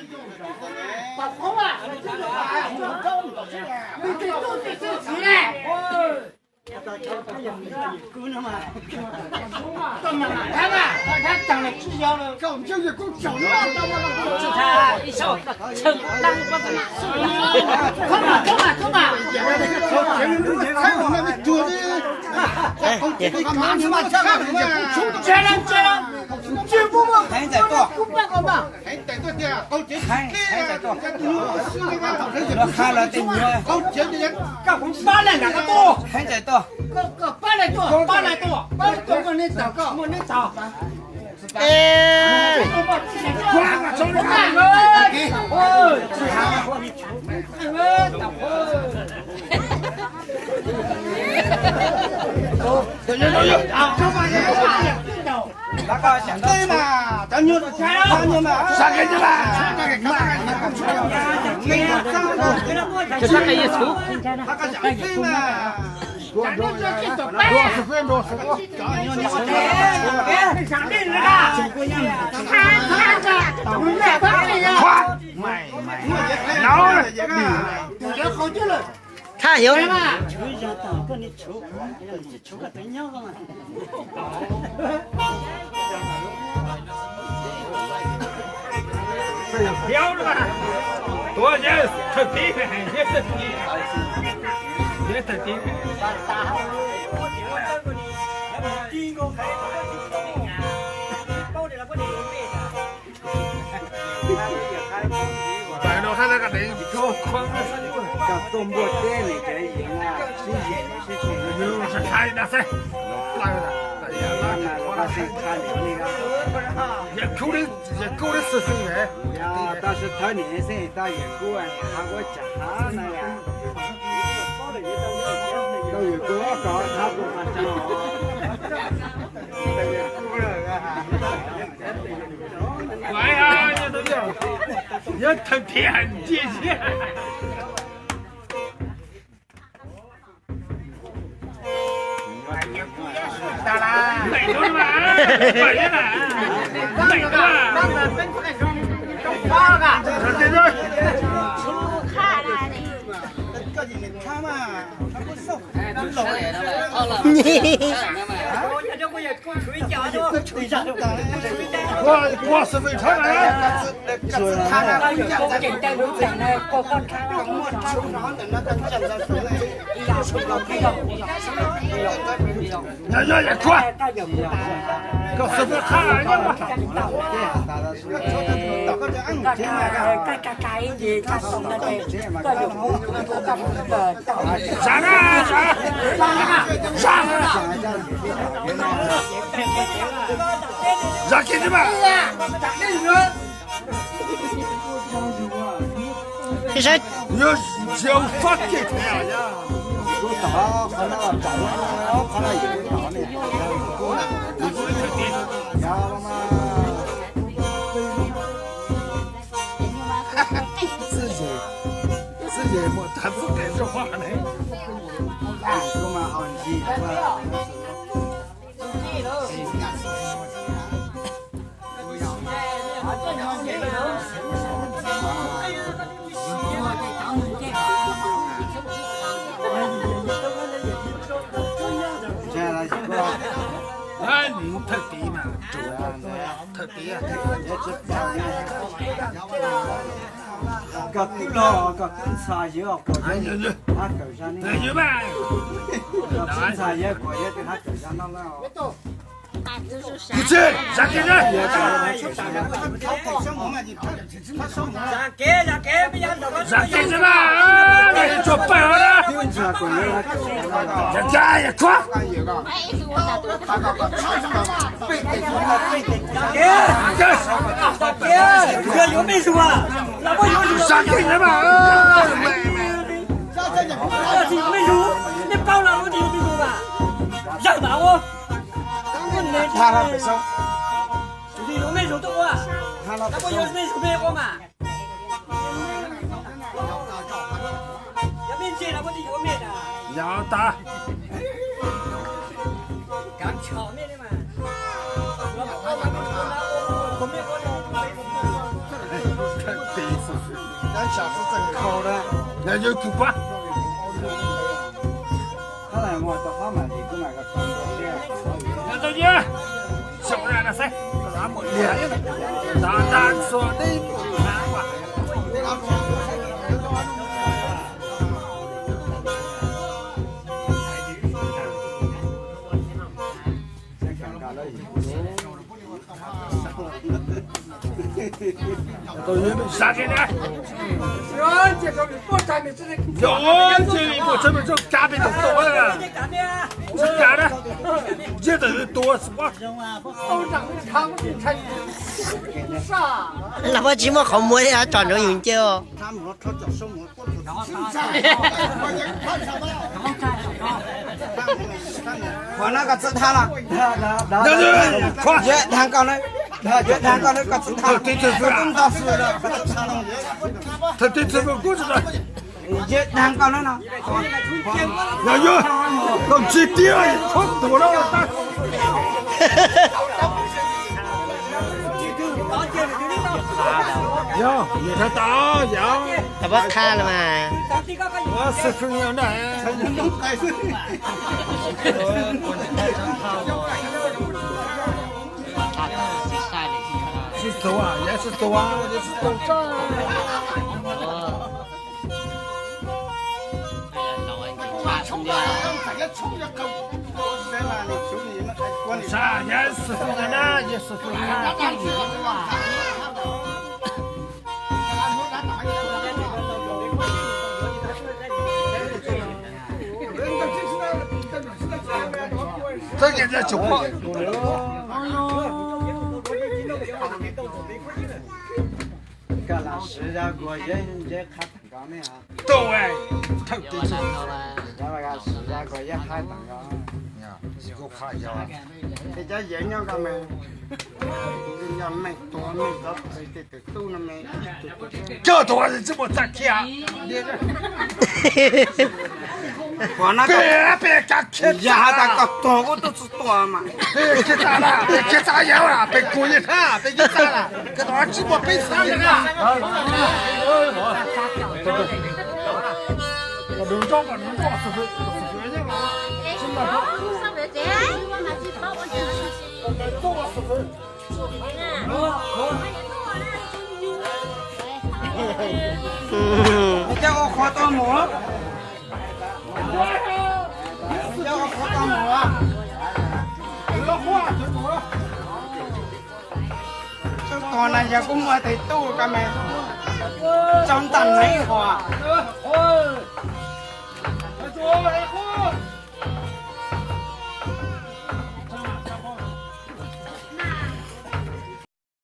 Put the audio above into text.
Heev txais tuaj. Heev txais tuaj. Los qha los tej nyuag. Heev txais tuaj. Thaj hiv. Tuav yawg thawj tib, yawg thawj tib, yawg thawj tib. Cov tuaj npuaj teb ne cov yeej sib yeem sib tshee. Tab sis thawb niam xeeb tau yawm kub hab ua cas hab na. Tau yawm kub ob kos hab tus qas tsa. Yog thawj thiab ntsia siab. Yog yog yog tsuag, koj xwb peb qha nyob. Zam na, zam, zam, zam kiag tsis mas. Yog zam kiag thiab. Xwb yog muaj thab txuj kev zog ne. Thawj tiv mas, thawj tiv. Koj twb los koj twb ntxhais yawg kuas yawg hab kawm zaj ne. Koj twb ntxhais yawg kuas yawg twb hab kawm zaj no na. Kuv tsis zam kev na. Zam kev tsis mas, tsuas pawg os. Zam kev yog tsuag. Zam kev na mas. Yog tas. Yog yus tus pab. Tau nyiaj, xyaum na na xaib, nta nta xuas teb. Sa kiag na. Yog ntshe li puas tsav me tsooj kav pem tau tau na. Tsis kav na. Ntshe tawm tua xwb. Los pab tsis muaj qhov muag li, tsom nroo yus nce os. Qhov no koj txhob thab los. Yawg dhas koj na, yawg dhas koj na, koj txhob thab. Yawg dhas koj na no. Yog yog, koj tsis tiag, koj tuag na. Yog, yog tas tas yog. Tau pab qha los mas. Xwb xwb yog na. Sib tua, yog sib tua, yog sib tua tso. Sa yog xwb xwb na, yog xwb xwb na. Txawj kev cai tsum pom. Koj lam siv zog kuas yog ntsej qha tag nrho ne. Tau, thawj tib si. Siv zog kuas yog qha tag nrho. Yog, kuv qha yog. Ces cov yev nyob koj me, nyob me tuav me cov pes tes tus tub no me. Coj tuav tsis muaj txaj kiag. Peb, peb kav khiav yam has tas koj tuag kuj tuaj tsis tuaj mas. Peb khiav txaj na, peb khiav txaj yam na, peb kuj yeej txaj, peb yeej txaj na, koj tuav tsis muaj peb txaj na. Coj ua qhov tau mus. Coj ua qhov tau mus. Tub tuag na yog kuj muaj tes tub ka me. Tsaus ntaj neeb hos.